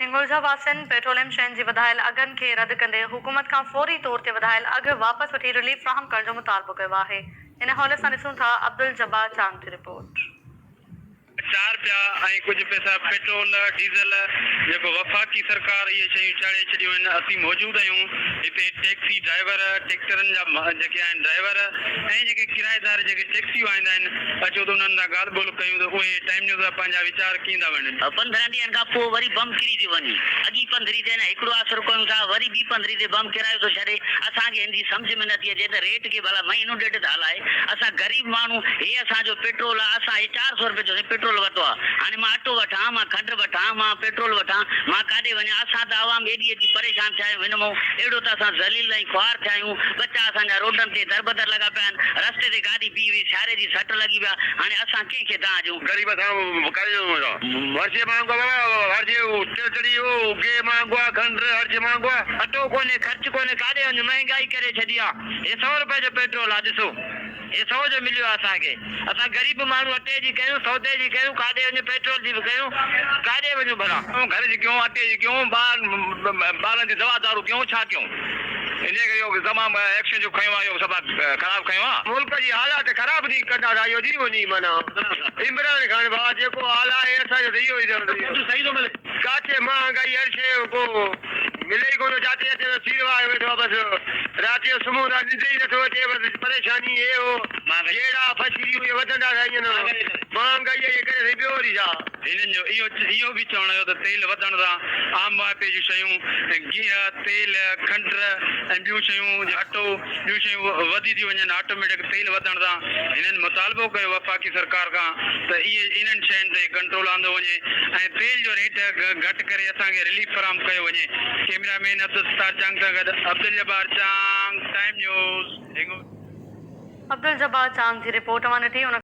هنگورجا واسين پيٽروليم شين جي وڌايل اگهن کي رد ڪندي حڪومت کان فوري طور تي وڌايل اگهه واپس وٺي رليف فراهم ڪرڻ جو مطالبو ڪيو آهي. ان حوالي سان ڏسون ٿا عبدالجبار چانگ جي رپورٽ. چار پيا ۽ ڪجهه پئسا پيٽرول ڊيزل جيڪو وفاقي سرڪار اهي شيون چاڙهي ڇڏيون آهن اسين موجود آهيون هتي ٽيڪسي ڊرائيور ٽيڪٽرن جا جيڪي آهن ڊرائيور ۽ جيڪي ڪرائيدار جيڪي ٽيڪسيون آئيندا آهن اچو ته انهن سان ڳالهه ٻولهه ڪيون ته اهي ٽائيم نيوز لاء پنهنجا ويچار ڪيئن ٿا ونڊن. 15 ڏينهن کان پوء وري بم ڪري ٿي وڃي. اڳي پنڌري تي اڃا هڪڙو آسرو ڪيون ٿا، وري ٻي پنڌري تي بم ڪرايو ٿو ڇڏي. اسان کي هن جي سمجهه ۾ نٿي اچي ته ريٽ کي ڀلا مهينو ڏيڍ ته هلائي. اسان غريب ماڻهو، هي اسان جو پيٽرول آ، اسان هي 400 رپئي جو سائين پيٽرول ورتو آ. هاڻي مان اٽو وٺان، مان کنڊ وٺان، مان پيٽرول وٺان، مان ڪاڏي وڃان؟ اسان ته عوام ايڏي اچي پريشان ٿيا آهيون هن مئون اهڙو ته اسان ذليل ۽ خوار ٿيا آهيون. ٻچا اسان جا روڊن تي دربدر لڳا پيا آهن، رستي تي گاڏي بيهي وئي، سياري جي سٽ لڳي ويا، هاڻي اسان ڪنهن کي دانهن ڏيون؟ غريب اسان ڪاڏي وڃون اسان. هر شيء مهانگو آ بابا هر شيء تيل چڙهي ويو گيهه مهانگو آ کنڊ هر شيء مهانگو آ. اٽو ڪونهي خرچ ڪونهي ڪاڏي وڃون مهنگائي ڪري ڇڏي آ هي سئو روپئي جو پيٽرول آ ڏسو هي سئو جو مليو آ اسان کي اسان غريب ماڻهو اٽي جي ڪيون سودي جي ڪيون ڪاڏي وڃون پيٽرول جي به ڪيون ڪاڏي وڃون ڀلا. گهر جي ڪيون اٽي جي ڪيون ٻارن جي دوا دارو ڪيون ڇا ڪيون انهيء ڪري اهو تمام ايڪشن جو کنيو آهي اهو سڀ خراب کنيو آهي. ملڪ جي حالات خراب ٿي ڪندا ٿا اهو جي وڃي معنيٰ عمران خان ڀاء جيڪو حال آهي اسان جو ته اهو ئي اٿس ڪاٿي مهانگائي هر شيء ڪو ملي ئي ڪونه جاتي اچي ته سير واهي ويٺو آهي بس رات جو سمهون ٿا ننڊ ئي نٿو اچي بس پريشاني هي هو جهيڙا فشريون اهي وڌندا ٿا وڃن مهانگائي جي ڪري سائين ٻيو وري ڇا. هنن جو اهو به چوڻ هيو ته تيل وڌڻ سان عام واهپي جون شيون گيهه، تيل، کنڊ ۽ ٻيون شيون اٽو ٻيون شيون وڌي ٿيون وڃن آٽوميٽڪ تيل وڌڻ سان هنن مطالبو ڪيو وفاقي سرڪار کان ته اهي انهن شين تي ڪنٽرول آندو وڃي ۽ تيل جو ريٽ گهٽ ڪري اسان کي رليف فراهم ڪيو وڃي ڪئميرا مين عبدالستار چانگ سان گڏ عبدالجبار چانگ ٽائيم نيوز هنگو. عبدالجبار چانگ جي رپورٽ اوهان ڏٺي ان.